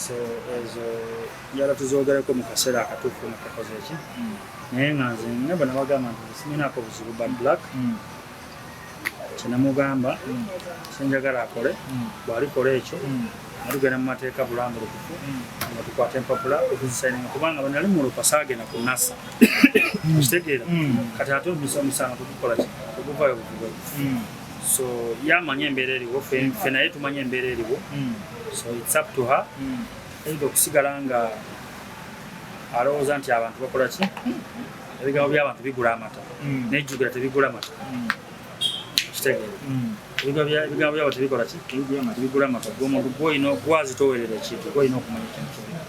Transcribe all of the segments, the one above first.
So ezo njala tuzogereko mu kaseera akatuufu nga kakoze eki, naye nga nze nga bwe nabagamba nti siminaako buzibu Bad Black. Kyenamugamba, kyenjagala akole, bw'alikola ekyo nga tugenda mu mateeka bulambulukufu, nga tukwata empapula okuzisayininga, kubanga bwe nali muluka saagenda ku nasa, okitegeera? Kati ate omusango tugukola ki? Tuguvaayo buvugayo. So yamanya embeera eriwo, ffe naye tumanye embeera eriwo. So it's up to her either okusigala nga alowooza nti abantu bakola ki, ebigambo by'abantu bigula amata. Nejjukira tebigula mata, kitegeera? Ebigambo byabo tebikola ki? Tebigula mata. Gwe omuntu gwolina gwazitowerera ekintu, gwolina okumanya ekintu kyolina.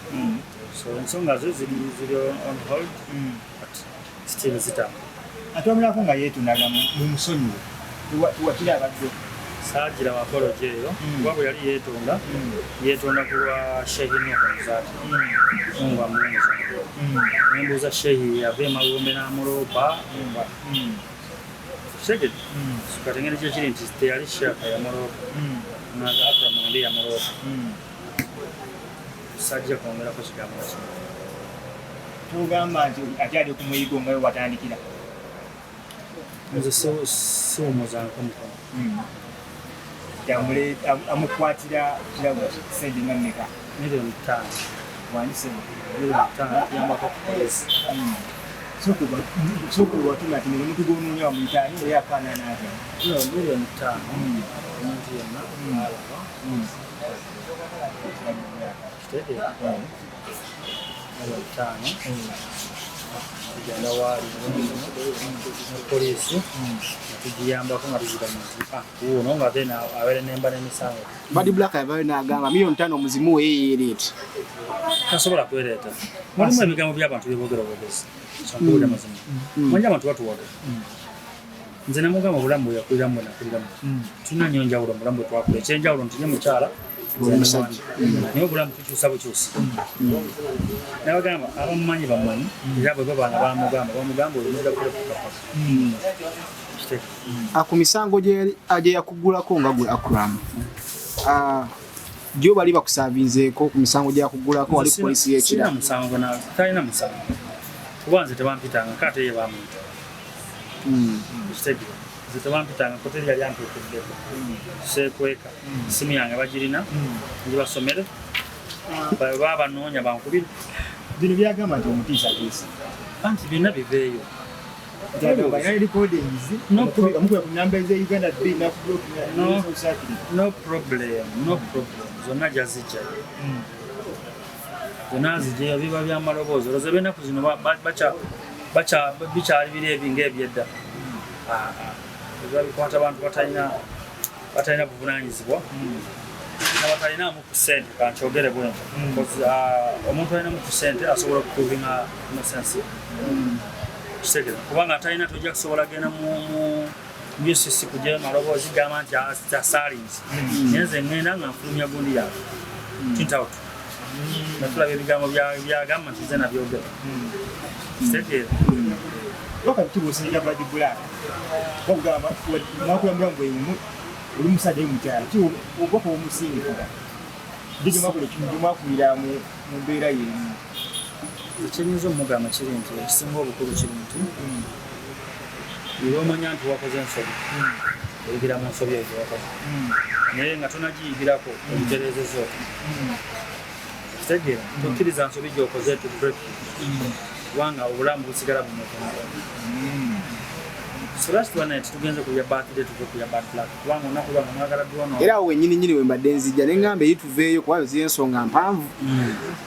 So ensonga zo ziri on hold, but still zitambula. Atwamulako nga yeetundaga mu musonyiwe, tiwakiri abadde. Saagira apology eyo, kuba bwe yali yeetonda, yeetonda ku lwa Shehi Nuhu Muzaata, Mungu amuwumuza. Nembuuza, Shehi yava emagombe n'amuloopa oba? Kitegedde? Kati engeri gyekiri nti teyali Sheikh yamuloopa, nga Akram ndi yamuloopa, sajja kwongerako kigambo na kimu. Tugamba nti akyali ku muyigo nga we watandikira? Nze siwumuzanko mukono. Amukwatira kirabo sente nga mmeka? 5 million. Wandise. 5 million tuyambako ku polisi. Sooka watuma ati omuntu gw'onoonya wamuyitaani, era afaanana atya? 5 million omuntu yenna alaba, kitegeera? 5 million tugenda waali ne poliisi nga tugiyambako, nga tugigamba nti, "Ah, wuuno," nga then abeere nemba n'emisango. Bad Black yavayo n'agamba 5 million omuzimu we yeyereeta. Tasobola kwereeta. Mulimu ebigambo by'abantu byebogera obwogezi. Nkubuulira mazima, manyi abantu batuwaga. Nze namugamba obulamu bwe yakuliramu, bwe nakuliramu, tulina nnyo njawulo mu bulamu bwe twakula. Ekyenjawulo nti ye mukyala, nze ndi Omusajja. mwami. Naye obulamu tukyusa bukyusi. Nabagamba abamumanyi bamumanyi, era bwe baba nga bamugamba, bamugamba oyo muzira kulepukapaka. Ah, ku misango gye yakugulako nga gwe Akram, ah, gyo bali bakusavinzeeko ku misango gyakugulako wali ku polisi y'e Kira? Sirina musango, talina musango, kuba nze tebampitanga ko, ate ye bamuyita. Ekitegeera, nze tebampitanga ko, teri yali ampiikiddeko. Seekweka, simu yange bagirina, ngibasomere, baba banoonya bankubire. Bino byagamba nti omutiisatiisa. Anti byonna biveeyo. Nti agamba alina recordings. No. Amukubira ku namba eze Uganda bbiri. No. No problem, no problem. Zonna jazijjayo, zonna nzijeyo. Biba byamaloboozi. Olowooza ebyenaku zino bikyali biri ebi ngaebyedda? Ah, ah. Biba bikwata abantu batalina buvunanyizibwa nabatalinamu ku ssente. Kankyogere bwentyo because, ah, omuntu alinamu ku ssente asobola okuprovinga innocence, kitegeeza? Kubanga atalina, tojja kusobola genda mu UCC kugyayo maloboozi gamba nti asaalinze. Naye nze ŋŋenda nga nfulumya gundi yange, print out, nga tulaba ebigambo byagamba nti nze nabyogera, kitegeera? Waka kibuusinga Bad Black, bakugamba mwakula mulamu bwemumu, oli musajja oli mukyala, ki obubaka obumusindikira gye mwakola ekintu gye mwakulira mu mbeera yemu? Nze kyenyinza omugamba kiri nti ekisinga obukulu kiri nti buli omanya nti wakoze ensobi, oyigira mu nsobi ezo wakoze, naye nga tonagiyigirako ogitereezeza oti, kitegeera? Tokkiriza nsobi gyokoze to break you, kubanga obulamu busigala bumuvunaana. So last one night tugenze ku ya birthday, tuve ku ya Bad Black, kubanga olunaku lwange mwagala dwono. Era awo wennyini nyini we mbadde nzijja ne ŋŋamba eri tuveeyo, kuba ziri ensonga mpanvu.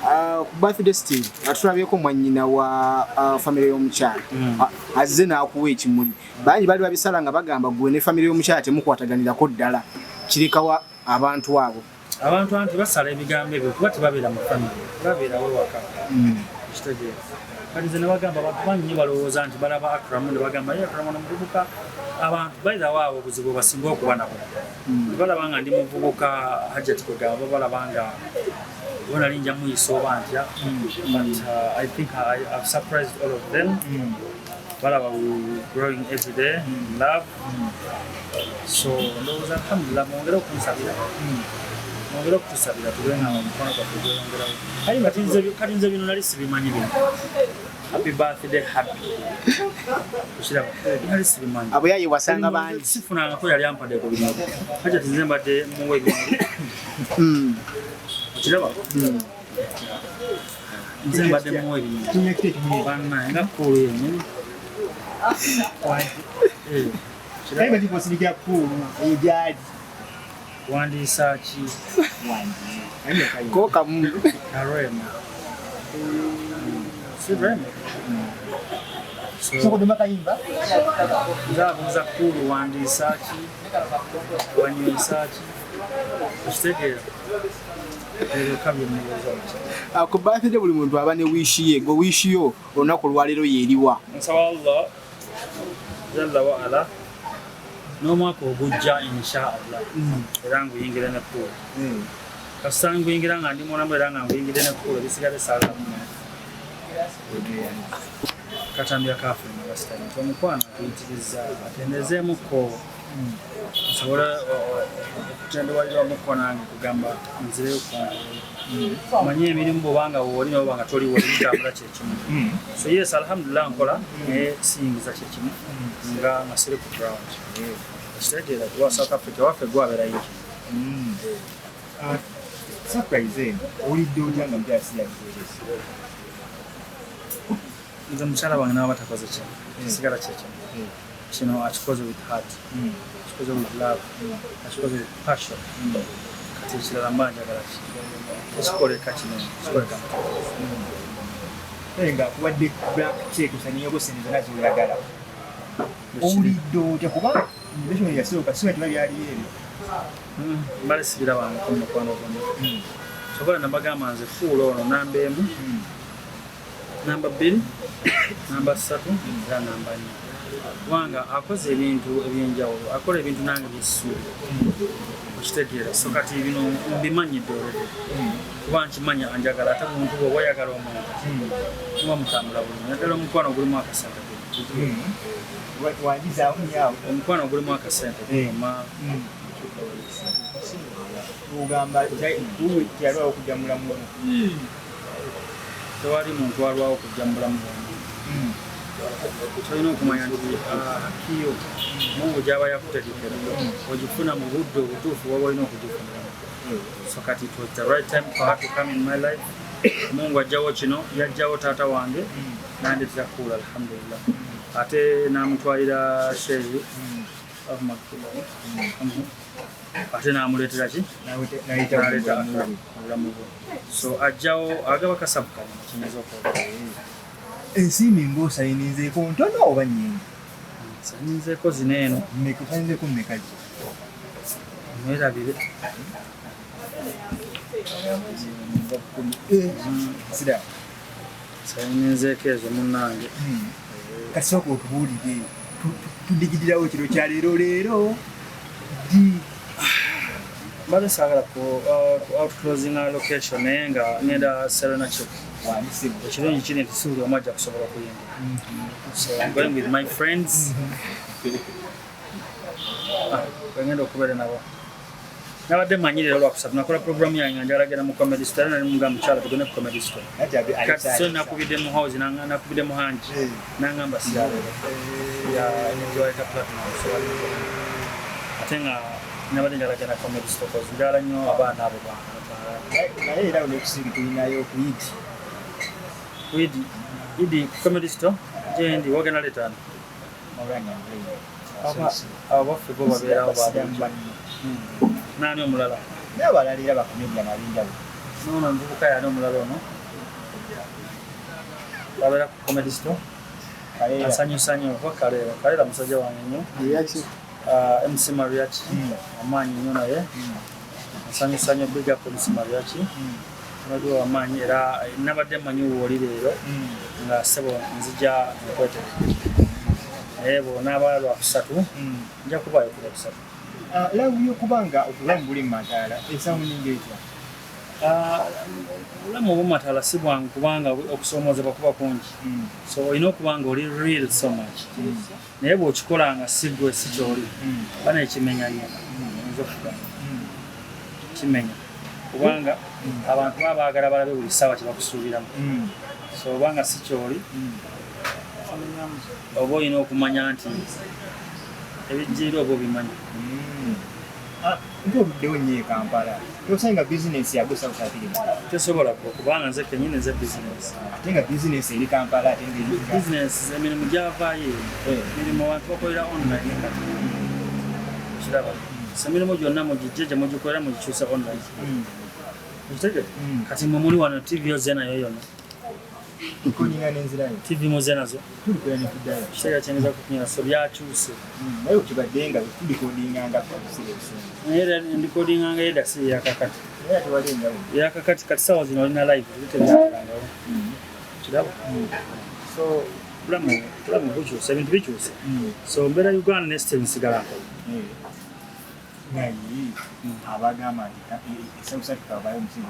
Ah, ku birthday still atulabyeko mwannyina wa, ah, famire y'omukyala. Ah, azze n'akuwa ekimuli. Bangi baali babisala nga bagamba gwe ne famire y'omukyala temukwataganirako ddala. Kirekawa abantu abo? Abantu anti basala ebigambo ebyo kuba tebabeera mu famire, babeerawo waka, kitegeera? Kati nze nebagamba abantu bangi nnyo balowooza nti balaba Akramu ne bagamba, "Ye Akramu ono muvubuka." Abantu bairawo abo obuzibu basinga okuba nabo, balaba nga ndi muvubuka. Hajati kwegamba balaba nga oba nali nja muyisa oba ntya, but I think I've surprised all of them. Balaba we growing every day in love. So ndowooza alhamdulillah, mwongere okunsabira. Mwongere okutusabira tube nga omukono gwaffe gweyongerawo. Kati nze bino nali sibimanyi bino. Happy birthday, happy. Okiraba, nali sibimanyi. Abo yaye wasanga bangi. Sifunangako yali ampadde ku bino. Kati nze mbadde muwe ebimuli. Okiraba? Nze mbadde muwe ebimuli. Bannaye nga kkuulu yennyini. Naye bati bw'osindikira kkuulu eyo gy'ali. Wandiisa ki? Ko kamu. Karema. Si Rema. Soko duma kayimba. Nze abuuza kkuulu wandiisa ki? Wanywesa ki? Okitegeera? Ebyo bye mubuuza mukyala. Ku birthday buli muntu aba ne wish ye. Gwe wish yo olunaku olwaleero yeeriwa? Nsaba Allah jalla wa ala n'omwaka ogujja insha Allah era nguyingire ne kkuulu. Kasita nguyingira nga ndi mulamu era nga nguyingire ne kkuulu, ebisigadde saagala kumanya. Katambya kafiri basitani nti omukwano akuyitiriza atendezeemukko nsobole okutendewalirwamukko nange kugamba nzireyo kwange manye emirimu bwobanga wooli naye obanga toliwo bitambula kyekimu. So yes, alhamdulillah, nkola naye siyingiza kyekimu nga nga siri ku ground. Ekitegeera, kuba South Africa waffe gwabeerayo. Surprise eno owulidde otya nga mukyala si yagiweereza? Nze mukyala wange naba batakoze kino kisigala kyekimu. Kino akikoze with heart, akikoze with love, akikoze with passion. Kati ekirala mba njagala ki tekikoleka, kino kikoleka. Naye nga akuwadde blank check osanyiyeko sente zonna z'oyagala, owulidde otya? Kuba invitation yasooka siba tiba byaliyo ebyo. Mbale sibirabangako mu mukwano gwange. Sobola nabagamba nze fuula ono namba 1, namba 2, namba 3 era namba 4, kubanga akoze ebintu ebyenjawulo, akola ebintu nange byessuubi. Okitegeera? So kati bino mbimanyidde olwo kuba nkimanya anjagala. Ate muntu bw'oba oyagala omuntu muba mutambula bulungi, naddala omukwano ogulimu akasente. Wandizaawo nyaawo. Omukwano ogulimu akasente guluma. Ogamba teyalwawo okujja mu bulamu bwo? Tewali muntu alwawo okujja mu bulamu bwange. Kyolina okumanya nti hakiyo Mungu gyaba yakutegekera ogifuna mu budde obutuufu waba olina okugifuniramu. So kati it was the right time for her to come in my life. Mungu ajjawo kino, yajjawo taata wange nandetera kuula, alhamdulillah, ate namutwalira shehi Ahmad, ate namuleetera ki, naleeta obulamu bwe. So ajjawo agaba kasabu kano kiyinza okwogera. Ensimbi ng'osayininzeeko ntono oba nnyingi? Sayinizeeko zino eno. Mmeka? Osayinizeeko mmeka ki? Mwerabire. Sira. Sayinizeeko ezo munnange. Kati sooka otubuulire, tudigidirawo kiro kya leero, leero ddi? Mbadde saagala ku outclosinga location, naye nga ngenda Serena Chip. Ekirungi kiri nti si buli omu ajja kusobola okuyingira, so I'm going with my friends. Ah, bwengenda okubeera nabo nabadde manyi leero lwakusatu nakola programu yange nga njagala genda mu Comedy Store, nali mugamba mukyala tugende ku Comedy Store. Kati so nakubidde mu house, nakubidde mu hangi nangamba siyaleero ya gyewaleta Platinum. So ate nga nabadde njagala genda Comedy Store cause njagala nnyo abaana abo Naye era nekusinga tulinayo ku Idi. Idi, Idi ku Comedy Store gyendi wagenda leetaano. Abo baffe bo babeerawo babulijjo. Naani omulala? Naye abalala era bacomedian ab'enjawulo. Noono omuvubuka yaani omulala ono babeera ku Comedy Store, asanyusa nnyo oba Kaleera. Kaleera musajja wange nnyo. Yaki? Ah, MC Mariachi amaanyi nnyo, naye asanyusa nnyo. Big up MC Mariachi, abadde wamaanyi. Era nabadde mmanyi wooli leero nga ssebo nzija nkwetegeke, naye bw'onaaba lwakusatu nja kubaayo ku lwakusatu. Love yokuba nga obulamu buli mu mataala esawuninga etya? Ah, obulamu obw'omataala si bwangu kubanga okusoomoozebwa kuba kungi, so olina okuba nga oli real so much, naye bw'okikola nga si gwe, si kyoli, bana ekimenya nnyo, oyinza okugamba kimenya. Kubanga abantu baba baagala balabe buli ssaawa kye bakusuubiramu. So obanga si kyoli, oba olina okumanya nti ebijjirira oba obimanyi. Nti oluddewo nnyo e Kampala, tosanga nga bizinesi yagwe South Africa? Tesobola kuba, kubanga nze kenyini nze bizinesi. Ate nga bizinesi eri Kampala, ate nga eri Bizinesi, emirimu gyavaayo eyo. Emirimu abantu bakolera online kati, kiraba. So emirimu gyonna mugijje gye mugikolera, mugikyuse online. Okitegedde? Kati mwe muli wano, TV oze nayo yonna? Nkoninga n'enzirayo. TV muze nazo? Tulikolera ne tuddayo. Kitegeera kyengeza kukunyira, so byakyuse. Naye okibadde nga tulikodinganga ebiseera ebisinga. Naye era ndikodinganga edda, si yakakati. Naye ate wali enjawulo. Yakakati kati sawa zino olina live, eri tebyakolangawo, kiraba. So bulamu bukyuse, ebintu bikyuse. So mbeera Uganda ne still nsigala nkola. Naye abagamba nti South Africa babayo omusingi.